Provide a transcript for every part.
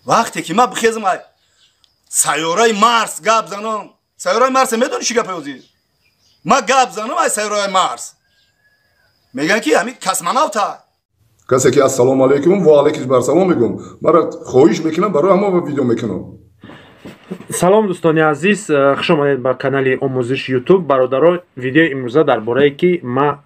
Вақте ки ман бихезам сайёраи Марс гап занам, сайёраи Марс медонӣ чӣ гапе озӣ? Ман гап занам ай сайёраи Марс. Мегӯянд ки ҳамин космонавта. Касе ки ассалому алайкум ва алайкум барсалом мегӯм, мара хоҳиш мекунам барои ҳама видео мекунам. Салом дӯстони азиз, хуш омадед ба канали омӯзиш YouTube. Бародаро, видеои имрӯза дар борае ки ма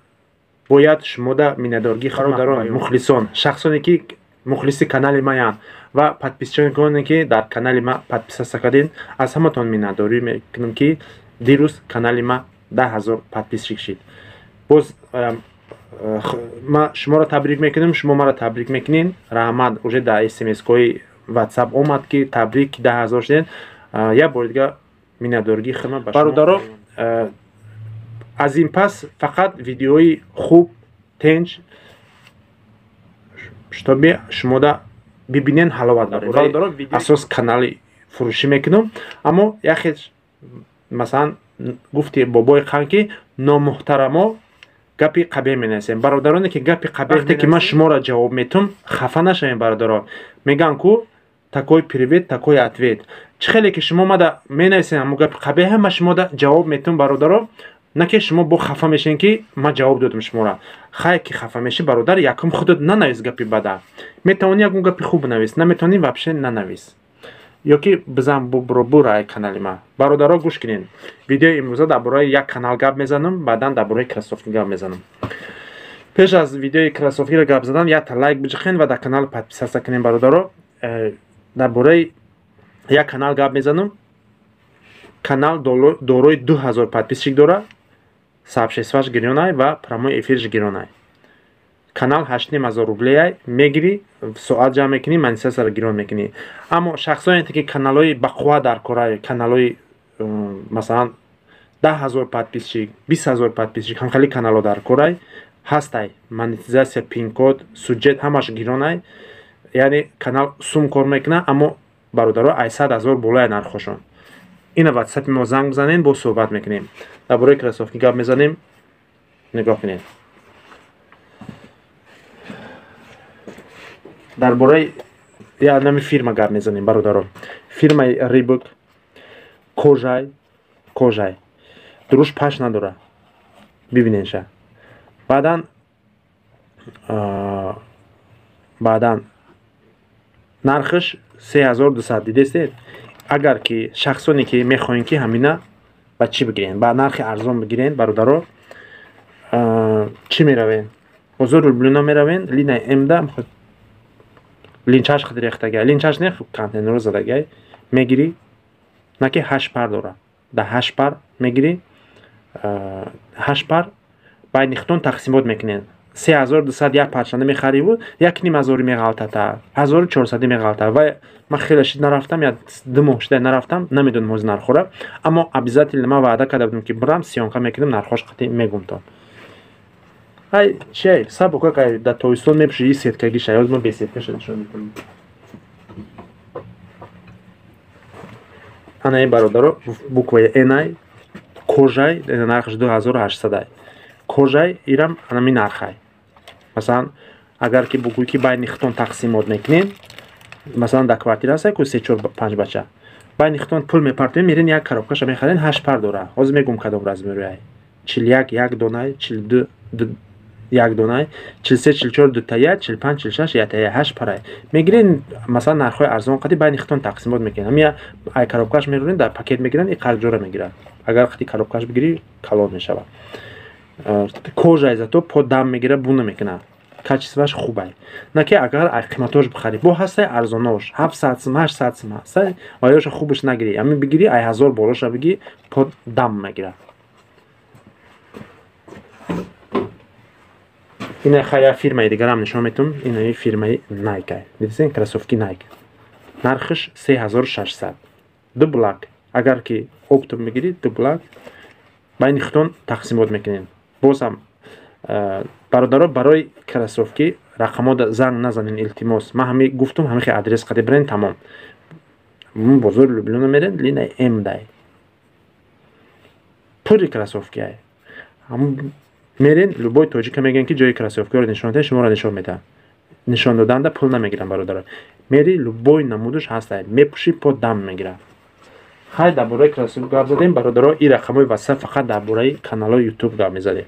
бояд шумода миннатдоргӣ бародарон, мухлисон, шахсоне ки мухлиси канали маянд ва подписчиконе ки дар канали ма подписаться кардед, аз ҳаматон миннатдорӣ мекунам ки дирӯз канали ма 10 000 подписчик шид. Боз ма шуморо табрик мекунам, шумо маро табрик мекунед. Раҳмат, уже дар смскҳои WhatsApp омад ки табрик, 10 000 шудед. Як бори дига миннатдоргии хидмат ба бародаро. Аз ин пас фақат видеои хуб, тенҷ, чтобы шумода бибинен, ҳаловат баред. Асос канали фурӯшӣ мекунам, аммо яхе масалан гуфти бобои қан ки номуҳтарамо гапи қабеҳ менависем. Бародароне ки гапи қабеҳ, вақте ки ман шуморо ҷавоб метум, хафа нашавем, бародаро. Мегӯям ку такой привет, такой ответ. Чӣ хеле ки шумо мада менависем ҳамо гапи қабеҳ, ман шумода ҷавоб метум, бародаро. На ки шумо бо хафа мешавед ки ман ҷавоб додам шуморо. Хай ки хафа мешӣ, бародар, якум худат нанавис гапи бада. Метавонӣ ягон гапи хуб навис, наметавонӣ, вообще нанавис ё ки бизан бубро ай канали ма. Бародаро, гӯш кунед, видеои имрӯза дар бораи як канал гап мезанам, баъдан дар бораи кроссовки гап мезанам. Пеш аз видеои кроссовкиро гап задан якта лайк биҷихен ва дар канал подписаться кунем. Бародаро, дар бораи як канал гап мезанам. Канал дорои 2000 подписчик дорад, сообществоаш гирёнай ва прямой эфирш гирёнай. Канал 8500 рублеяй, мегирӣ, соат ҷамъ мекунӣ, монетизатсияро гирён мекунӣ. Аммо шахсоне ки каналҳои бақувват дар кора, каналҳои масалан 10 000 подписчик, 20 000 подписчик, ҳамхели каналҳо дар корай ҳастай, монетизатсия, пинкод, суҷет ҳамаш гиронай, яъне канал сум кор мекунад. Аммо бародаро, ай 100 000 болоя нархошон. Ина ватсапи мо занг бизанем, боз суҳбат мекунем. Дар бораи кроссовки гап мезанем. Нигоҳ кунед, дар бораи як нами фирма гап мезанем, бародаро. Фирмаи Reebok, кожай, кожай, дуруш паш надора, бибиненша. Баъдан нархаш 3200, дидестед. Агар ки шахсоне ки мехоҳем ки ҳамина ба чӣ бигирен, ба нархи арзон бигирен, бародаро, чӣ меравем? Бозори Люблино меравем, линаи Мда линчаш хад рехтагай, линчаш не, контейнерро задагай, мегирӣ. На ки ҳашт пар дора, да ҳашт пар мегирӣ, ҳашт пар байни худтон тақсимот мекунед. 3200 як парчанда мехариву як ним ҳазори меғалтата, 1400 меғалта. Ва ман хеле шид нарафтам, я 2 моҳ шида нарафтам, намедонам ҳозир нархора, аммо обязательно ман ваъда карда будам ки бирам, съёмка мекунам, нархош қатъи мегумтон. Ай чиай сабука кай дар тобистон мепӯши, и сеткагиша ёд ма бе сеткаша нишон мекунам. Анаи, бародаро, букваи Най, кожай, нархаш 2800-ай, кожай, ирам анами нархай. Масалан, агар ки бугӯй ки байни худтон тақсимот мекунед, масалан дар квартира ҳастай ку се, чор, панҷ бача, байни худтон пул мепартоед, мерен як коробкаша мехарен. Ҳашт пар дора. Ҳозир мегӯм кадом размерояй: 41 як донай, 42 як донай, 43, 44 дутая, 45, 46 ятая, ҳашт парай. Мегирен, масалан, нархҳои арзон қади байни худтон тақсимот мекунед. Ҳамия ай коробкаш меронед, дар пакет мегиранд, и қарҷора мегиранд. Агар қади коробкаш бигирӣ, калон мешавад. Кожай, зато по дам мегира, бу намекунад, качествоаш хубай. На ки агар ай қиматош бихарӣ, бо ҳастай арзонош, 700 сум, 800 сум ҳастай, ва ёша хубаш нагирӣ, ҳамин бигирӣ, ай ҳазор болоша бигӣ, по дам мегирад. Ина хай як фирмаи дигарам нишон метум. Инаи фирмаи Найкай, дидисен, кроссовки Найк, нархаш 3600, ду блак. Агар ки оптом мегирӣ, ду блак байни худтон тақсимот мекунед. Бозам, бародаро, барои кроссовки рақамода занг назанен, илтимос. Ман ҳами гуфтум, ҳами хе адрес қади бирен, тамом. Бозори Люблино мерен, линаи М дай пури кроссовки ай мерен, любой тоҷика мегӯян ки ҷои кроссовкиро нишон диҳед, шуморо нишон медиҳад. Нишон доданда пул намегирам, бародаро. Мери, любой намудуш ҳаста, мепӯшӣ, по дам мегирад. Хай, дар бораи кроссовка гап задем, бародаро. И рақамҳои ватсап фақат дар бораи каналҳои Ютуб гап мезадем.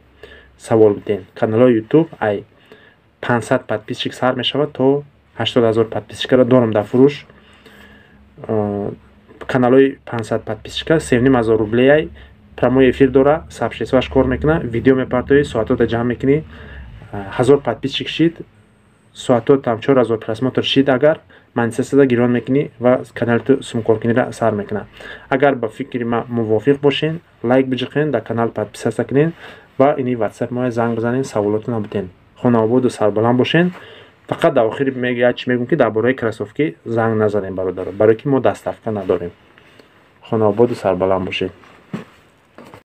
Савол бидем. Каналҳои Ютуб ай 500 подписчик сар мешавад то 80 000 подписчикаро дорам дар фурӯш. Каналҳои 500 подписчика 3500 рублеай, прямой эфир дора, сообществоаш кор мекуна, видео мепартоӣ, соатота ҷамъ мекунӣ, 1000 подписчик шид, соатотам 4000 просмотр шид, агар монетизатсияда гирон мекунӣ ва канали ту сумкоркуниро сар мекунад. Агар ба фикри ман мувофиқ бошен, лайк биҷиқен, дар канал подписаться кунен ва ини ватсап моя занг бизанен, саволотона битен. Хонаободу сарбаланд бошен. Фақат дар охири як чи мегӯм, ки дар бораи кроссовки занг назанем, бародаро, барое ки мо доставка надорем. Хонаободу сарбаланд бошед.